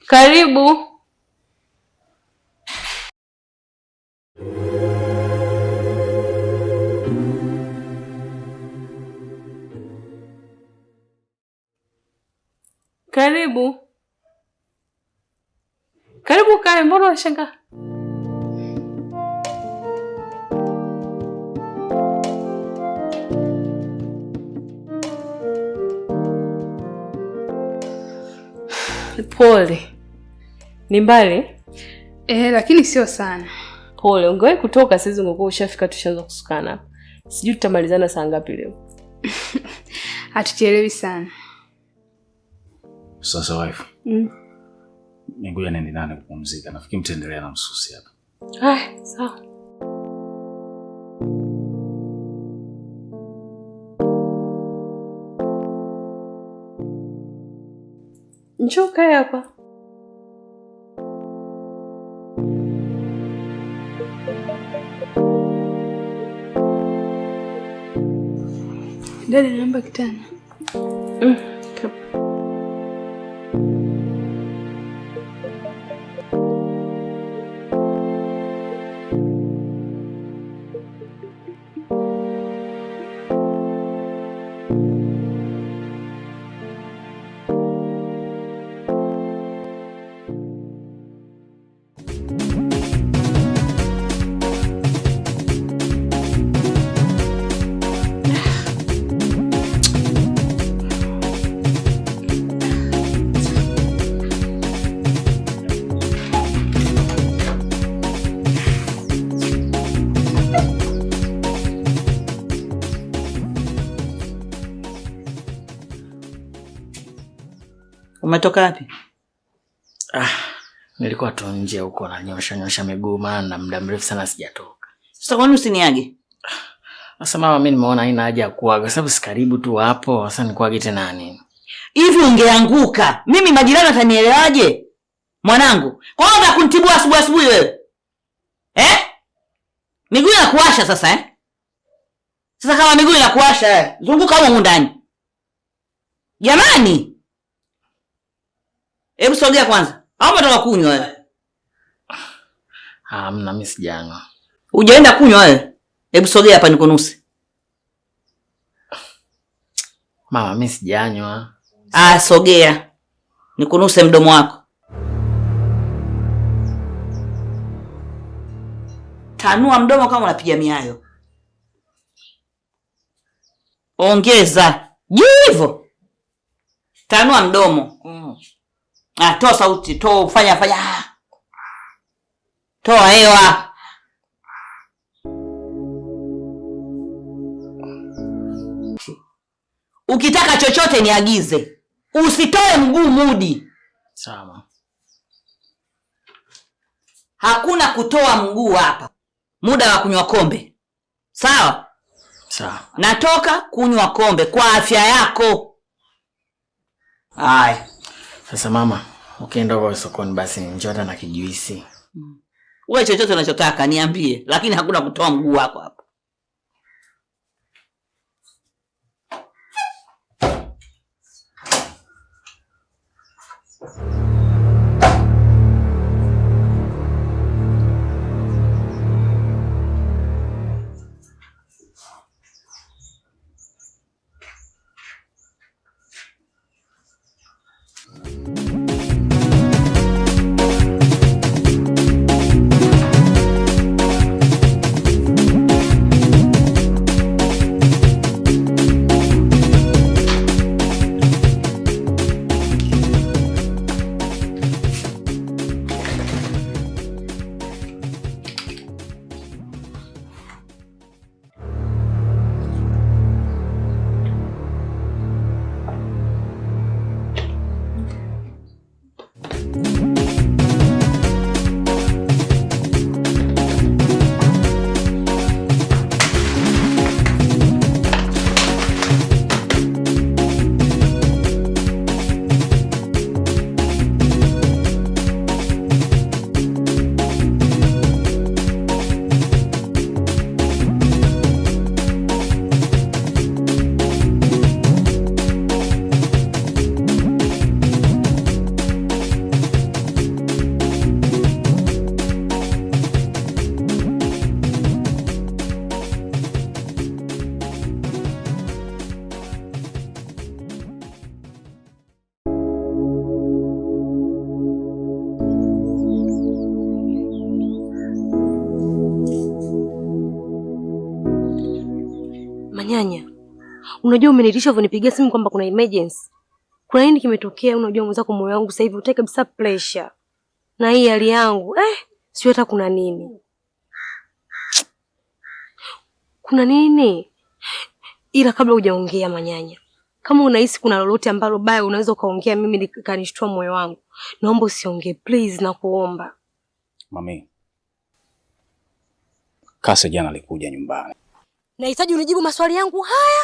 Karibu. Karibu. Karibu kae, mbona unashangaa? Pole. Ni mbali? Lakini sio sana. Pole, ungewahi kutoka sasa ungekuwa ushafika tushaanza kusukana. Sijui tutamalizana saa ngapi leo. Hatuchelewi sana. Sasa wife. Ngoja niende ndani kupumzika. Nafikiri mtaendelea na msusi hapa. Ah, sawa. Njoo kae hapa. Dada, naomba kitanda. Umetoka wapi? Ah, nilikuwa tu nje huko na nyosha nyosha miguu maana na muda mrefu sana sijatoka. Sasa kwani usiniage? Sasa mama, mimi nimeona haina haja ya kuaga sababu si karibu tu hapo. Sasa nikuage tena nini? Hivi ungeanguka, mimi majirani watanielewaje? Mwanangu, kwa nini unataka kunitibua asubuhi asubuhi wewe? Eh? Miguu inakuwasha sasa eh? Sasa kama miguu inakuwasha, zunguka huko ndani. Jamani! Hebu sogea kwanza. Au unataka kunywa wewe? Ah, mna mimi sijanywa. Hujaenda kunywa wewe? Hebu sogea hapa nikunuse. Mama, mimi sijanywa. Ah, sogea. Nikunuse mdomo wako. Tanua mdomo kama unapiga miayo. Ongeza. Juu hivyo. Tanua mdomo. Ah, toa sauti, toa, fanya fanya. Toa hewa. Ukitaka chochote niagize. Usitoe mguu mudi. Sawa. Hakuna kutoa mguu hapa. Muda wa kunywa kombe. Sawa? Sawa. Natoka kunywa kombe kwa afya yako. Haya. Sasa mama, ukienda kwa sokoni basi njoo hata na kijuisi. Wewe chochote unachotaka niambie, lakini hakuna kutoa mguu wako hapa. Manyanya, unajua umenitisha unipigia simu kwamba kuna emergency. Kuna nini kimetokea? Unajua mwenzako, moyo wangu sasa hivi utaki kabisa pressure. Na hii hali yangu, sio hata kuna nini. Kuna nini? Ila kabla hujaongea Manyanya, kama unahisi kuna lolote ambalo baya unaweza ukaongea mimi nikanishtua moyo wangu, naomba usiongee please, nakuomba. Mami, Kase jana alikuja nyumbani. Nahitaji unijibu maswali yangu haya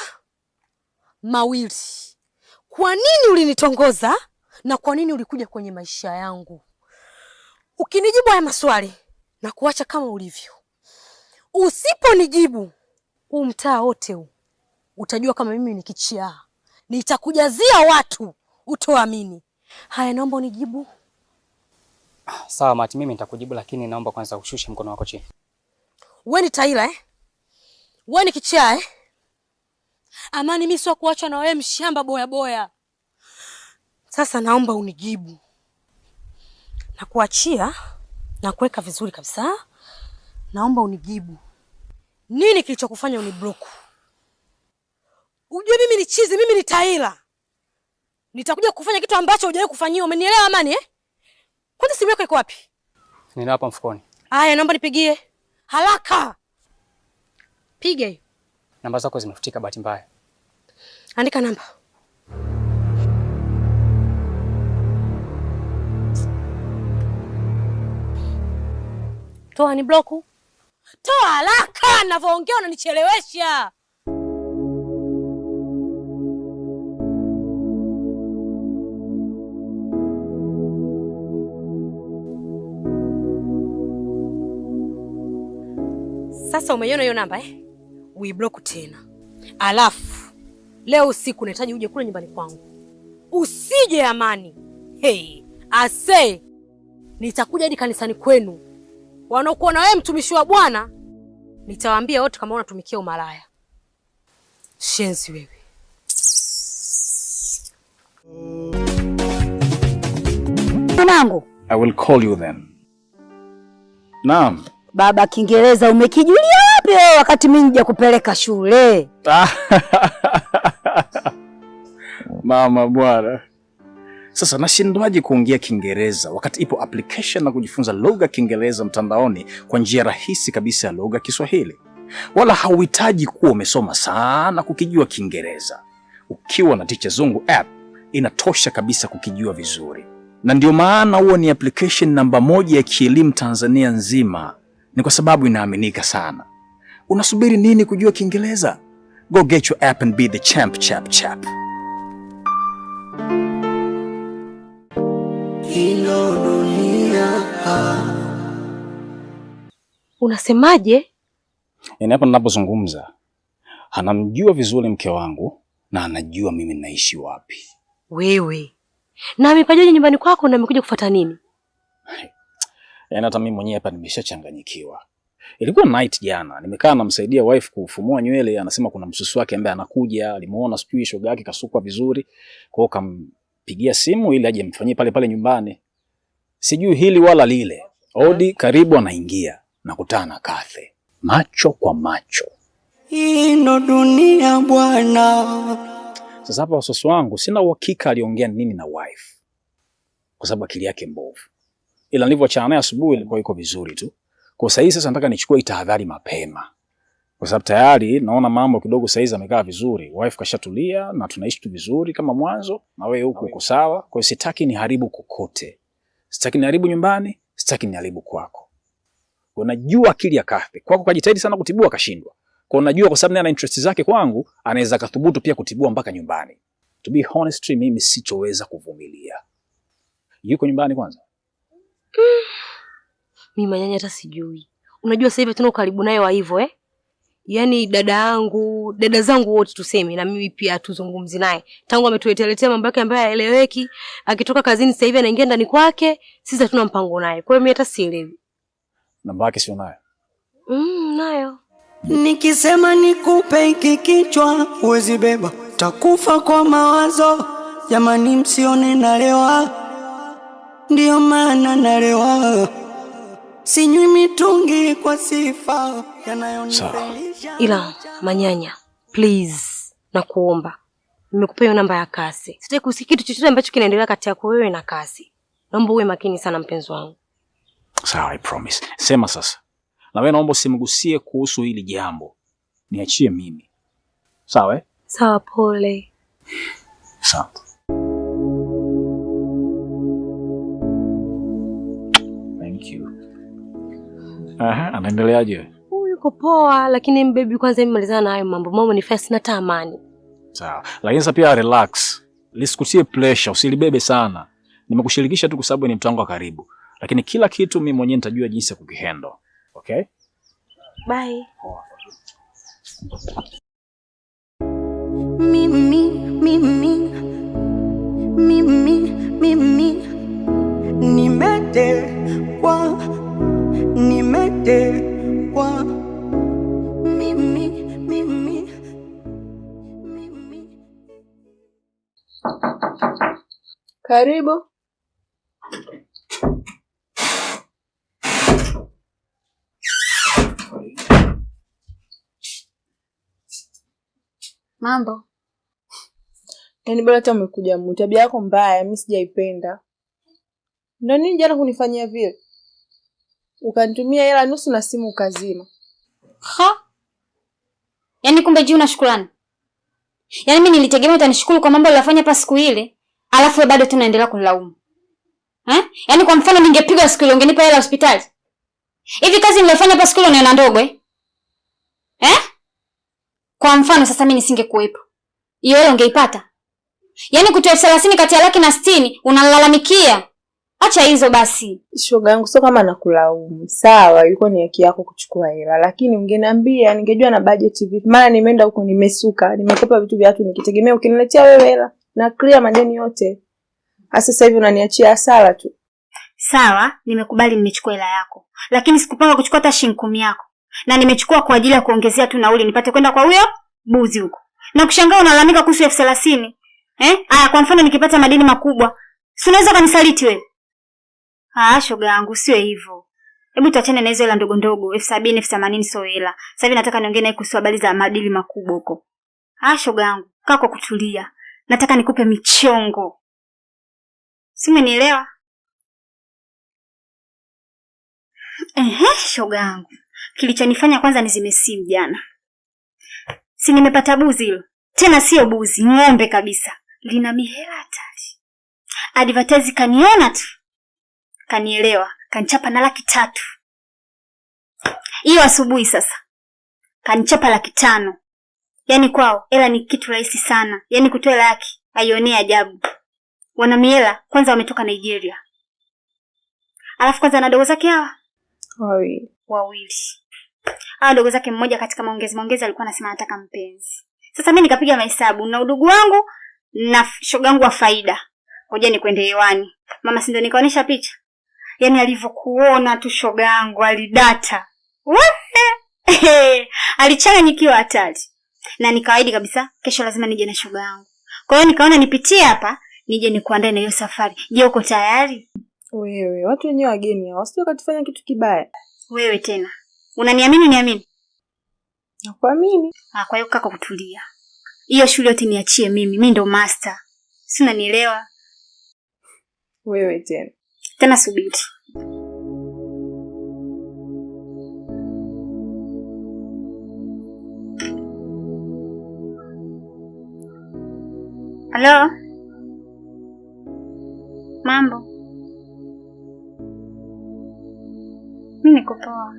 mawili. Kwa nini ulinitongoza na kwa nini ulikuja kwenye maisha yangu? Ukinijibu haya maswali na kuacha kama ulivyo. Usiponijibu, huu mtaa wote huu utajua kama mimi ni kichaa. Nitakujazia watu utoamini. Haya, naomba unijibu. Sawa Mati, mimi nitakujibu, lakini naomba kwanza ushushe mkono wako chini. Wewe ni taila eh? Wewe ni kichaa eh? Amani, mimi sio kuachwa na wewe mshamba boya boya. Sasa naomba unijibu. Na kuachia na kuweka vizuri kabisa. Naomba unijibu. Nini kilichokufanya uniblock? Ujue mimi ni chizi, mimi ni taila. Nitakuja kufanya kitu ambacho hujawahi kufanyiwa. Umenielewa Amani eh? Kwanza simu yako iko wapi? Nina hapa mfukoni. Haya, naomba nipigie. Haraka. Piga hiyo. Namba zako zimefutika bahati mbaya. Andika namba. Toa ni bloku. Toa haraka, ninavyoongea unanichelewesha. Sasa umeiona hiyo namba eh? Uiblock tena. Alafu leo usiku nahitaji uje kule nyumbani kwangu. Usije Amani. Hey, ase nitakuja hadi kanisani kwenu. Wanaokuona wewe mtumishi wa Bwana, nitawaambia wote kama unatumikia umalaya. Shenzi wewe. Mwanangu. I will call you then. Naam. Baba, Kiingereza umekijulia wapi wewe wakati mimi nija kupeleka shule? Mama bwana. Sasa nashindwaje kuongea Kiingereza wakati ipo application na kujifunza lugha Kiingereza mtandaoni kwa njia rahisi kabisa ya lugha Kiswahili. Wala hauhitaji kuwa umesoma sana kukijua Kiingereza. Ukiwa na Ticha Zungu app inatosha kabisa kukijua vizuri. Na ndio maana huo ni application namba 1 ya kielimu Tanzania nzima. Ni kwa sababu inaaminika sana. Unasubiri nini kujua Kiingereza? Go get your app and be the champ chap chap. Unasemaje? Yaani hapa ninapozungumza anamjua vizuri mke wangu na anajua mimi naishi wapi. Wewe. Na amepajaje nyumbani kwako na amekuja kufuata nini? Yaani hata mimi mwenyewe hapa nimeshachanganyikiwa. Ilikuwa night jana, nimekaa namsaidia wife kufumua nywele, anasema kuna msusi wake ambaye anakuja, alimuona sijui shoga yake kasukwa vizuri, kwa hiyo kampigia simu ili aje mfanyie pale pale nyumbani. Sijui hili wala lile. Odi karibu anaingia, nakutana na Kathe macho kwa macho. Ino dunia bwana. Sasa hapa wasiwasi wangu, sina uhakika aliongea nini na wife, kwa sababu akili yake mbovu. Ila nilivyoachana naye asubuhi ilikuwa iko vizuri tu. Kwa sasa sasa nataka nichukue tahadhari mapema, kwa sababu tayari naona mambo kidogo sasa hizi amekaa vizuri. Wife kashatulia na tunaishi tu vizuri kama mwanzo, na wewe huko uko sawa. Kwa hiyo sitaki niharibu kokote. Sitaki niharibu nyumbani, sitaki niharibu kwako. Unajua akili ya Kathe. Kwako kajitahidi sana kutibua akashindwa. Kwa unajua kwa sababu naye ana interest zake kwangu, anaweza akathubutu pia kutibua mpaka nyumbani. To be honest, mimi sitoweza kuvumilia. Yuko nyumbani kwanza? Mimi Manyanya hata sijui. Unajua sasa hivi tuna ukaribu naye wa hivyo eh? Yaani dada yangu, dada zangu wote tuseme na mimi pia tuzungumzi naye. Tangu ametuletea mambo yake ambayo hayaeleweki, akitoka kazini sasa hivi anaingia ndani kwake, sisi hatuna mpango naye. Kwa hiyo mimi hata sielewi. Namba yake sio nayo? Nayo. Nikisema nikupe hiki kichwa huwezi beba, takufa kwa mawazo. Jamani msione nalewa, ndio maana nalewa. Sinywi mitungi kwa sifa yanayonifelisha. Ila Manyanya, Please, nakuomba. Nimekupa hiyo namba ya Kasi. Sitaki kusikia kitu chochote ambacho kinaendelea kati yako wewe na Kasi. Naomba uwe makini sana mpenzi wangu. Sawa, I promise. Sema sasa. Na wewe naomba usimgusie kuhusu hili jambo. Niachie mimi. Sawa eh? Sawa, pole. Asante. Thank you. Aha, anaendeleaje? Huyu yuko poa, lakini baby kwanza malizana na hayo mambo. Mama nifanya sina hata amani. Sawa. Lakini sasa pia relax. Lisikutie pressure, usilibebe sana. Nimekushirikisha tu kwa sababu ni mtu wangu wa karibu. Lakini kila kitu mimi mwenyewe nitajua jinsi ya kukihandle. Okay? Bye. Mimi, mimi, mimi, mimi nimetekwa, nimetekwa. Mimi, mimi, mimi. Karibu. Mambo. Yaani bora hata umekuja mu. Tabia yako mbaya, mimi sijaipenda. Ndio nini jana kunifanyia vile? Ukanitumia hela nusu na simu ukazima. Ha? Yaani kumbe juu una shukrani. Yaani mimi nilitegemea utanishukuru kwa mambo niliyofanya hapa siku ile, alafu wewe bado tunaendelea kunilaumu. Eh? Yaani kwa mfano ningepigwa siku ile ungenipa hela hospitali. Hivi kazi niliyofanya hapa siku ile unaona ndogo eh? Eh? Kwa mfano sasa mimi nisingekuwepo. Hiyo hela ungeipata? Yaani kutoa 30,000 kati ya 160,000 unalalamikia. Acha hizo basi. Shoga yangu, sio kama nakulaumu. Sawa, ilikuwa ni haki yako kuchukua hela, lakini ungeniambia ningejua na budget vipi. Maana nimeenda huko nimesuka, nimekopa vitu vya watu nikitegemea ukiniletea wewe hela na clear madeni yote. Sasa hivi unaniachia hasara tu. Sawa, nimekubali nimechukua hela yako. Lakini sikupanga kuchukua hata shilingi 10 yako. Na nimechukua kwa ajili ya kuongezea tu nauli nipate kwenda kwa huyo buzi huko. Na kushangaa unalalamika kuhusu 30,000. Eh? Aya, kwa mfano nikipata madeni makubwa, si unaweza kanisaliti wewe? Ah, shoga yangu, sio hivyo. Hebu tuachane na hizo hela ndogo ndogo, 70,000, 80,000 sio hela. Sasa hivi nataka niongee naye kuhusu habari za madili makubwa huko. Ah, shoga yangu, kaa kwa kutulia. Nataka nikupe michongo. Si umenielewa? Ehe, shoga yangu. Kilichonifanya kwanza nizime simu jana. Si nimepata buzi hilo. Tena sio buzi, ng'ombe kabisa. Lina mihela hatari. Advertise kaniona tu. Kanielewa, kanichapa na 300,000. Hiyo asubuhi sasa. Kanichapa 500,000. Yaani kwao hela ni kitu rahisi sana. Yaani kutoa hela yake haionei ajabu. Wana mihela kwanza wametoka Nigeria. Alafu kwanza na dogo zake hawa wawili. Wawili. Hawa dogo zake mmoja katika maongezi alikuwa anasema anataka mpenzi. Sasa mimi nikapiga mahesabu na udugu wangu na shoga yangu wa faida. Ngoja nikwende hewani. Mama si ndio nikaonesha picha? Yaani alivyokuona tu shoga yangu alidata. Alichanganyikiwa hatari. Na nikaahidi kabisa kesho lazima nije na shoga yangu. Kwa hiyo nikaona nipitie hapa nije nikuandae na hiyo safari. Je, uko tayari? Wewe, watu wenyewe wageni hao, wasije wakatufanya kitu kibaya. Wewe tena. Unaniamini niamini? Nakuamini. Ah, kwa hiyo kaka kutulia. Hiyo shule yote niachie mimi, mimi ndo master. Si unanielewa? Wewe tena. Tena subiri. Halo? Mambo? Mimi niko poa.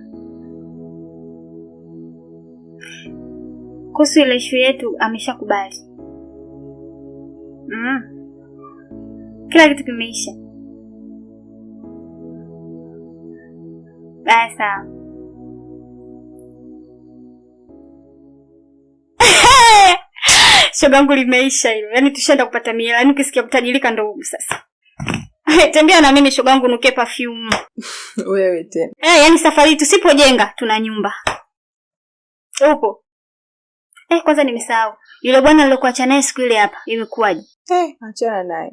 Kuhusu ile issue yetu ameshakubali. Kila kitu kimeisha. Bye, sawa. Shoga yangu limeisha hilo. Yaani tushaenda kupata mihela. Yaani ukisikia kutajirika ndo huko sasa. Tembea na mimi shoga yangu nukie perfume. Wewe tena. Yaani safari tusipojenga tuna nyumba. Upo? Kwanza nimesahau. Yule bwana aliyokuacha naye siku ile hapa, imekuwaje? Achana naye.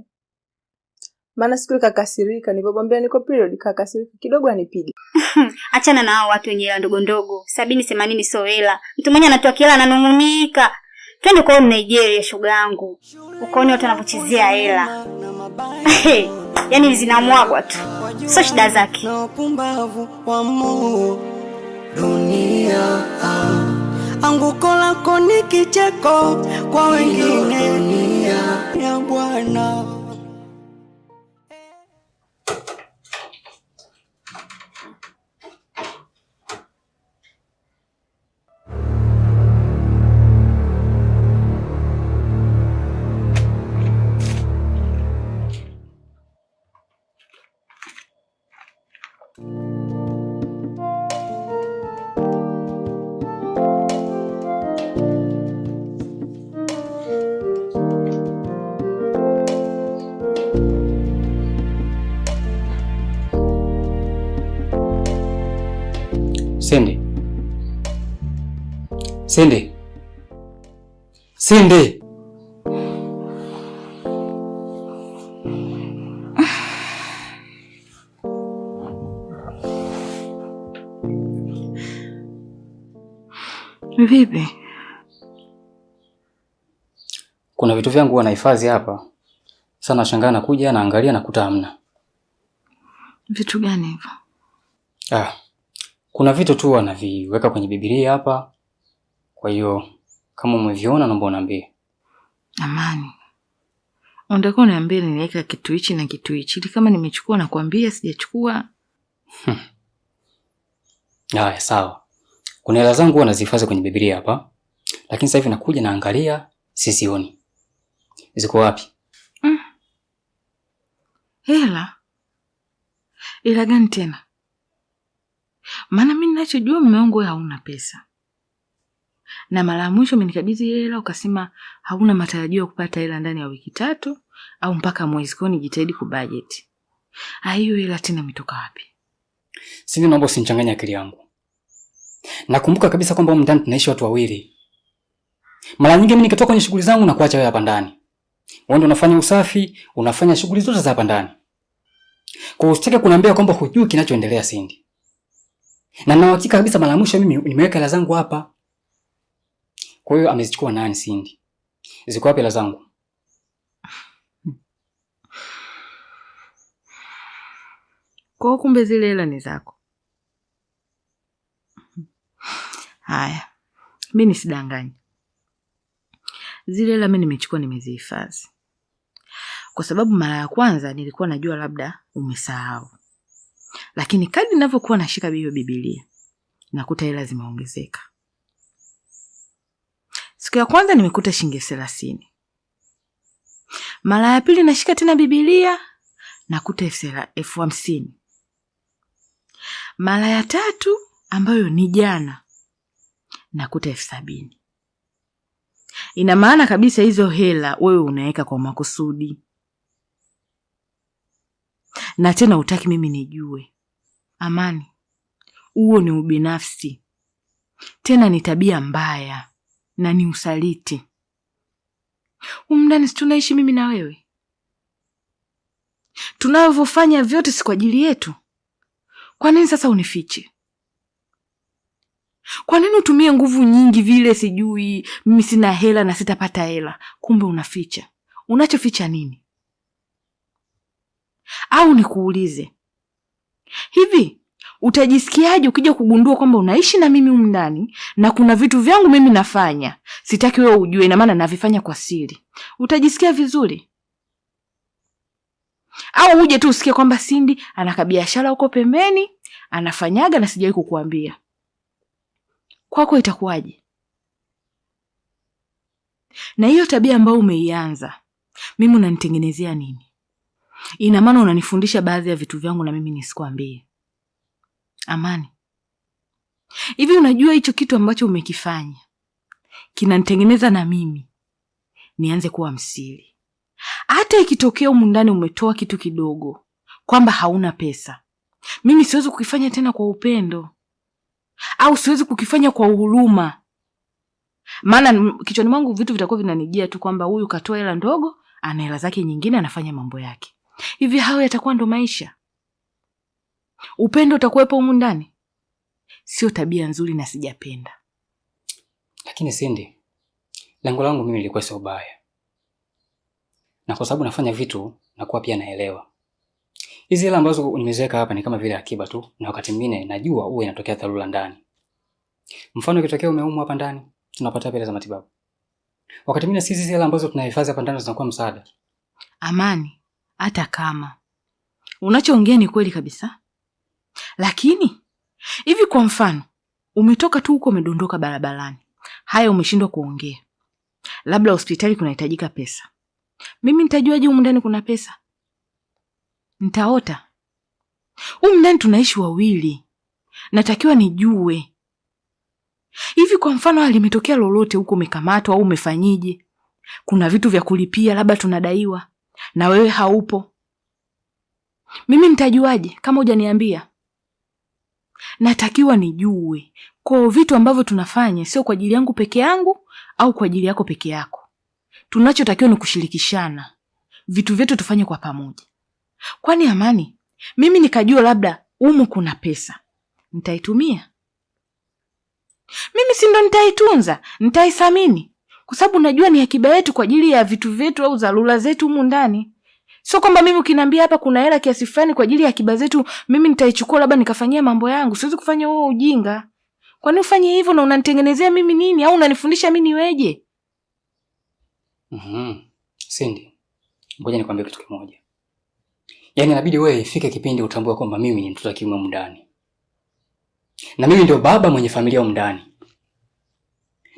Maana siku ile kakasirika, nilipomwambia niko period kakasirika kidogo anipige. Achana na hao watu wenye hela ndogo ndogo. 70 80 sio hela. Mtu mwenye anatoa kila ananungunika. Twende kwa Nigeria, shoga yangu, ukaone watu wanavyochezea hela. Yaani zinamwagwa tu, sio shida zake. Na wapumbavu wa moo dunia. Anguko lako ni kicheko kwa wengine ya Bwana. Cindy. Cindy. Cindy. Vipi? Kuna vitu vyangu huwa nahifadhi hapa. Sasa nashangaa nakuja naangalia nakuta hamna. Vitu gani hivyo? Kuna vitu tu wanaviweka kwenye Biblia hapa. Kwa hiyo kama umeviona naomba uniambie. Amani, unataka uniambie niliweka kitu hichi na kitu hichi, ili kama nimechukua na kuambia sijachukua? Haya, sawa. Kuna hela zangu huwa nazihifadhi kwenye Biblia hapa. Lakini sasa hivi nakuja naangalia sizioni. Ziko wapi? Hela? Hela gani tena? Maana mimi ninachojua mume wangu wewe hauna pesa. Na mara ya mwisho umenikabidhi ile hela ukasema hauna matarajio ya kupata hela ndani ya wiki 3 au mpaka mwezi, kwa hiyo nijitahidi kubudget. Hiyo hela tena imetoka wapi? Sisi naomba usinichanganye akili yangu. Nakumbuka kabisa kwamba humu ndani tunaishi watu wawili. Mara nyingi mimi nikitoka kwenye shughuli zangu na kuacha wewe hapa ndani. Wewe ndio unafanya usafi, unafanya shughuli zote za hapa ndani. Kwa hiyo usitake kuniambia kwamba hujui kinachoendelea Cindy. Na nina uhakika kabisa mara mwisho mimi nimeweka hela zangu hapa. Kwa hiyo amezichukua nani Cindy? Ziko wapi hela zangu? Kwa hiyo kumbe zile hela ni zako. Haya, mimi nisidanganye. Zile hela mimi nimechukua nimezihifadhi. Kwa sababu mara ya kwanza nilikuwa najua labda umesahau. Lakini kadri ninavyokuwa nashika hiyo Biblia, nakuta hela zimeongezeka. Siku ya kwanza nimekuta shilingi 30. Mara ya pili nashika tena Biblia, nakuta 50,000. Mara ya tatu ambayo ni jana, nakuta 70,000. Ina maana kabisa hizo hela wewe unaweka kwa makusudi. Na tena hutaki mimi nijue. Amani, huo ni ubinafsi. Tena ni tabia mbaya na ni usaliti. Humu ndani si tunaishi mimi na wewe? Tunavyofanya vyote si kwa ajili yetu? Kwa nini sasa unifiche? Kwa nini utumie nguvu nyingi vile, sijui mimi sina hela na sitapata hela? Kumbe unaficha. Unachoficha nini? Au nikuulize, hivi utajisikiaje ukija kugundua kwamba unaishi na mimi humu ndani na kuna vitu vyangu mimi nafanya, sitaki wewe ujue, na maana navifanya kwa siri? Utajisikia vizuri? Au uje tu usikie kwamba Cindy ana kabiashara huko pembeni anafanyaga na sijawahi kukuambia? Kwako itakuwaje? Na hiyo tabia ambayo umeianza, mimi unanitengenezea nini? Ina maana unanifundisha baadhi ya vitu vyangu na mimi nisikwambie. Amani, hivi unajua hicho kitu ambacho umekifanya kinanitengeneza na mimi nianze kuwa msiri? Hata ikitokea humu ndani umetoa kitu kidogo kwamba hauna pesa, mimi siwezi kukifanya tena kwa upendo au siwezi kukifanya kwa huruma. Maana kichwani mwangu vitu vitakuwa vinanijia tu kwamba huyu katoa hela ndogo, ana hela zake nyingine, anafanya mambo yake. Hivi hayo yatakuwa ndo maisha? Upendo utakuwepo humu ndani? Sio tabia nzuri na sijapenda. Lakini Cindy, Lengo langu mimi lilikuwa sio baya, na kwa sababu nafanya vitu nakuwa pia naelewa. Hizi hela ambazo nimeziweka hapa ni kama vile akiba tu, na wakati mwingine najua huwa inatokea dharura ndani. Mfano ikitokea umeumwa hapa ndani, tunapata pesa za matibabu. Wakati mwingine sisi hizi hela ambazo tunahifadhi hapa ndani zinakuwa msaada. Amani, hata kama unachoongea ni kweli kabisa, lakini hivi kwa mfano umetoka tu huko umedondoka barabarani, haya umeshindwa kuongea, labda hospitali kunahitajika pesa, mimi nitajuaje humu ndani kuna pesa? Nitaota? Humu ndani tunaishi wawili, natakiwa nijue. Hivi kwa mfano limetokea lolote huko, umekamatwa au umefanyije, kuna vitu vya kulipia, labda tunadaiwa na wewe haupo, mimi nitajuaje kama hujaniambia? Natakiwa nijue. Kwa vitu ambavyo tunafanya sio kwa ajili yangu peke yangu au kwa ajili yako peke yako. Tunachotakiwa ni kushirikishana vitu vyetu, tufanye kwa pamoja. Kwani Amani, mimi nikajua labda humu kuna pesa, nitaitumia mimi? Si ndo nitaitunza, nitaithamini, kwa sababu najua ni akiba yetu kwa ajili ya vitu vyetu au dharura zetu humu ndani. Sio kwamba mimi ukiniambia hapa kuna hela kiasi fulani kwa ajili ya akiba zetu, mimi nitaichukua labda nikafanyia mambo yangu. Siwezi kufanya huo ujinga. Kwani ufanye hivyo na unanitengenezea mimi nini au unanifundisha mimi niweje? Cindy, ngoja nikwambie kitu kimoja. Yaani inabidi wewe ifike kipindi utambue kwamba mimi ni mtoto wa kiume humu ndani. Na mimi ndio baba mwenye familia humu ndani.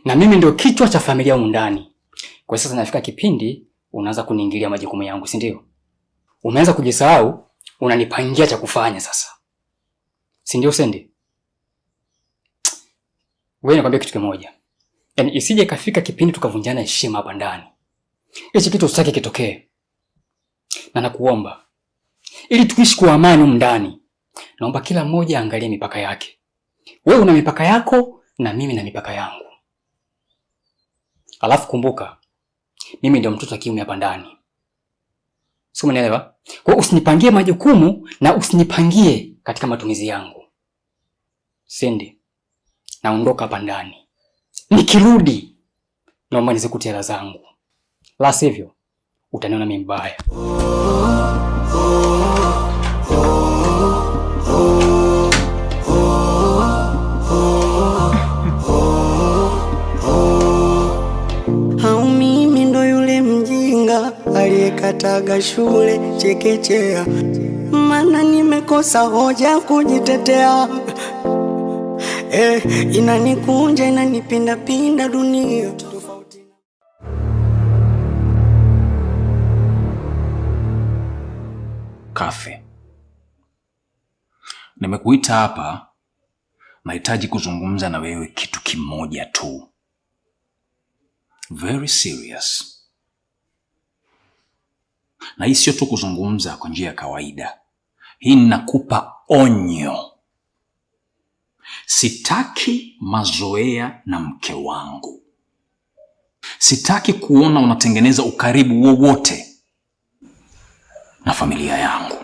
Na mimi ndio kichwa cha familia humu ndani. Kwa sasa nafika kipindi unaanza kuniingilia majukumu yangu, si ndio? Umeanza kujisahau, unanipangia cha kufanya sasa. Si ndio Cindy? Wewe nikwambia kitu kimoja. Yaani isije kafika kipindi tukavunjana heshima hapa ndani. Hichi kitu usitaki kitokee. Na nakuomba ili tuishi kwa amani humu ndani, naomba kila mmoja aangalie mipaka yake. Wewe una mipaka yako na mimi na mipaka yangu. Alafu kumbuka, mimi ndio mtoto wa kiume hapa ndani. Sio, umenielewa? Kwa hiyo usinipangie majukumu na usinipangie katika matumizi yangu. Cindy, naondoka hapa ndani. Nikirudi naomba nizikute hela zangu. La sivyo utaniona mimi mbaya. Au mimi ndo yule mjinga aliyekataga shule chekechea, maana nimekosa hoja kujitetea. Inanikunja inanipindapinda dunia tofauti. Kafe, nimekuita hapa, nahitaji kuzungumza na wewe kitu kimoja tu, very serious. Na hii sio tu kuzungumza kwa njia ya kawaida, hii ninakupa onyo. Sitaki mazoea na mke wangu. Sitaki kuona unatengeneza ukaribu wowote na familia yangu.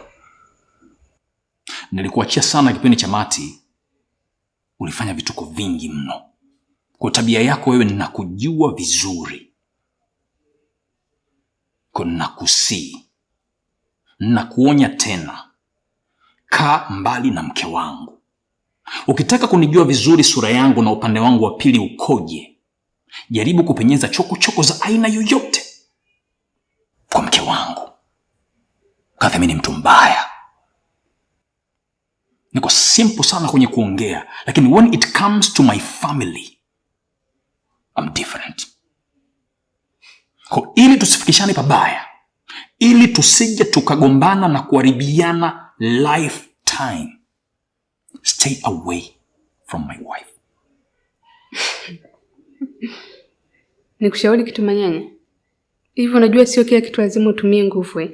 Nilikuachia sana kipindi cha Mati, ulifanya vituko vingi mno. Kwa tabia yako wewe ninakujua vizuri. Kwa nakusii, nakuonya tena, kaa mbali na mke wangu. Ukitaka kunijua vizuri sura yangu na upande wangu wa pili ukoje, jaribu kupenyeza chokochoko za aina yoyote kwa mke wangu. Kathy, mimi ni mtu mbaya, niko simple sana kwenye kuongea, lakini when it comes to my family I'm different. Kwa ili tusifikishane pabaya, ili tusije tukagombana na kuharibiana lifetime, stay away from my wife. Nikushauri kitu Manyanya. Hivi unajua sio kila kitu lazima utumie nguvu eh?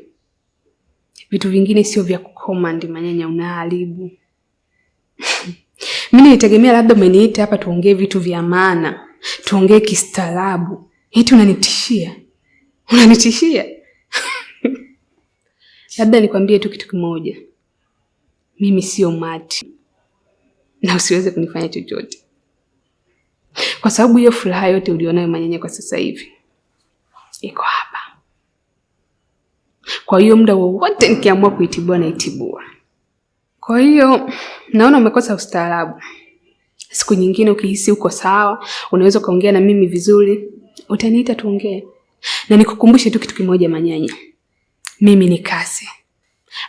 Vitu vingine sio vya kucommand Manyanya, unaharibu. Mimi nilitegemea labda umeniita hapa tuongee vitu vya maana, tuongee kistaarabu. Eti unanitishia. Unanitishia? Labda nikwambie tu kitu kimoja. Mimi sio Mati. Na usiweze kunifanya chochote. Kwa sababu hiyo furaha yote ulionayo Manyanya kwa sasa hivi iko hapa. Kwa hiyo muda wowote nikiamua kuitibua naitibua. Kwa hiyo naona umekosa ustaarabu. Siku nyingine ukihisi uko sawa, unaweza ukaongea na mimi vizuri, utaniita tuongee. Na nikukumbushe tu kitu kimoja Manyanya, mimi ni kasi,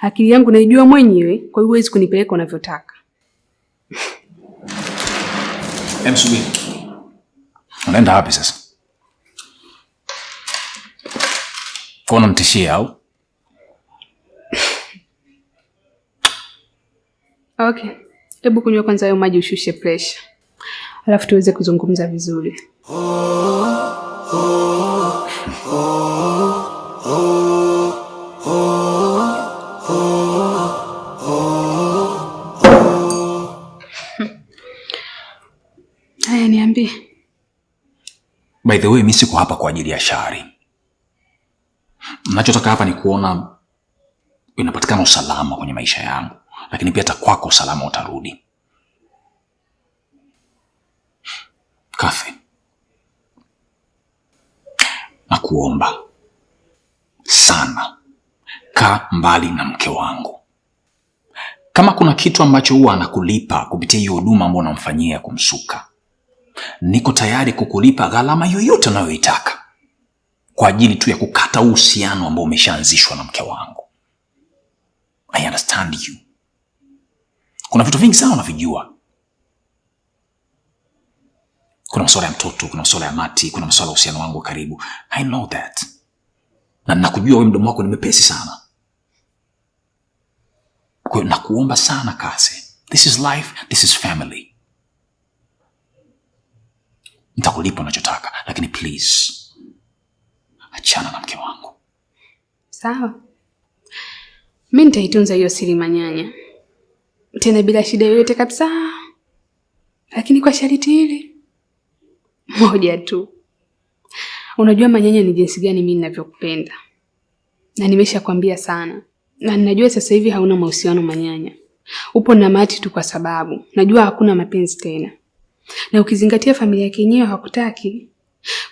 akili yangu naijua mwenyewe, kwa hiyo huwezi kunipeleka unavyotaka. Subiri. Unaenda wapi sasa? Kwa unanitishia au? Okay. Hebu kunywa kwanza hayo maji ushushe pressure. Alafu tuweze kuzungumza vizuri. Haya, niambie. By the way, mimi siko hapa kwa ajili ya shari. Nachotaka hapa ni kuona inapatikana usalama kwenye maisha yangu, lakini pia hata kwako usalama utarudi. Kathy, nakuomba sana, kaa mbali na mke wangu. Kama kuna kitu ambacho huwa anakulipa kupitia hiyo huduma ambayo unamfanyia kumsuka, niko tayari kukulipa gharama yoyote unayoitaka kwa ajili tu ya kukata uhusiano ambao umeshaanzishwa na mke wangu. I understand you. Kuna vitu vingi sana unavijua. Kuna masuala ya mtoto, kuna masuala ya Mati, kuna masuala ya uhusiano wangu wa karibu. I know that. Na nakujua wewe mdomo wako ni mepesi sana. Kwa hiyo nakuomba sana Kase. This is life, this is family. Nitakulipa unachotaka, lakini please achana na mke wangu. Sawa. Mimi nitaitunza hiyo siri Manyanya. Tena bila shida yoyote kabisa. Lakini kwa sharti hili moja tu. Unajua Manyanya ni jinsi gani mimi ninavyokupenda. Na nimeshakwambia sana. Na ninajua sasa hivi hauna mahusiano Manyanya. Upo na Mati tu kwa sababu najua hakuna mapenzi tena. Na ukizingatia familia yake yenyewe hakutaki.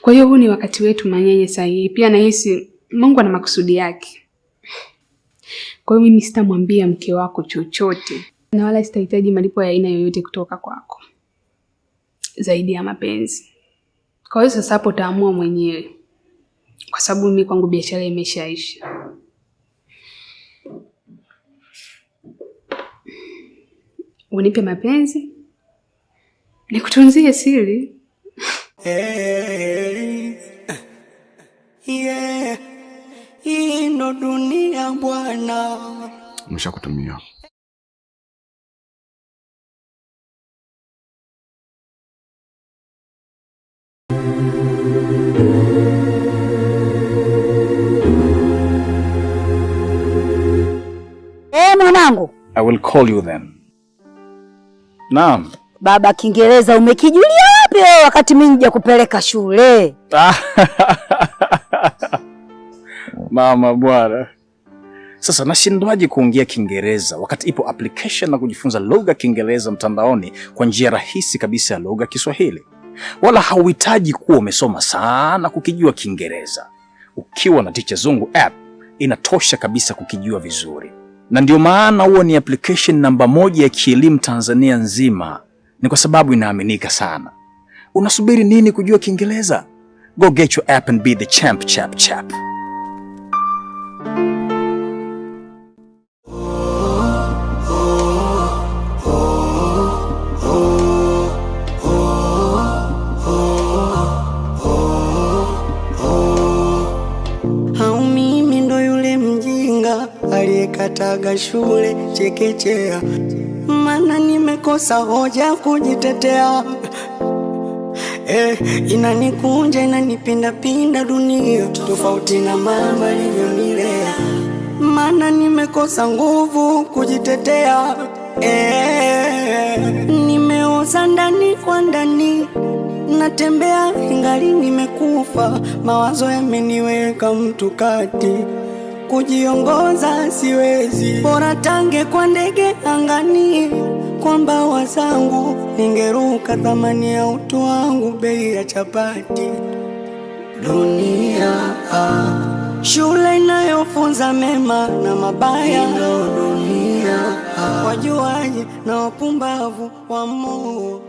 Kwa hiyo huu ni wakati wetu Manyanya sahihi. Pia nahisi Mungu ana makusudi yake. Kwa hiyo mimi sitamwambia mke wako chochote na wala sitahitaji malipo ya aina yoyote kutoka kwako zaidi ya mapenzi. Kwa hiyo sasa hapo utaamua mwenyewe, kwa sababu mimi kwangu biashara imeshaisha. Unipe mapenzi nikutunzie siri. Hey, yeah. Hii ndo dunia bwana. Nimeshakutumia. Mwanangu. I will call you then. Naam. Baba, Kiingereza umekijulia wapi wewe wakati mimi nija kupeleka shule? Mama bwana. Sasa nashindwaje kuongea Kiingereza wakati ipo application na kujifunza lugha Kiingereza mtandaoni kwa njia rahisi kabisa ya lugha Kiswahili. Wala hauhitaji kuwa umesoma sana kukijua Kiingereza. Ukiwa na Teacher Zungu app inatosha kabisa kukijua vizuri. Na ndio maana huo ni application namba 1 ya kielimu Tanzania nzima. Ni kwa sababu inaaminika sana. Unasubiri nini kujua Kiingereza? Go get your app and be the champ chap chap. Au mimi ndo yule mjinga aliyekataga shule chekechea, maana nimekosa hoja kujitetea. Inanikunja inanipinda pinda dunia, tofauti na mama alivyonilea, maana nimekosa nguvu kujitetea. Nimeoza ndani kwa ndani, natembea ingali nimekufa, mawazo yameniweka mtu kati, kujiongoza siwezi, bora tange kwa ndege angani, Kwa mbawa zangu ningeruka, thamani ya utu wangu bei ya chapati. Dunia ah, shule inayofunza mema na mabaya ndo dunia ah, wajuaji na wapumbavu wa moo.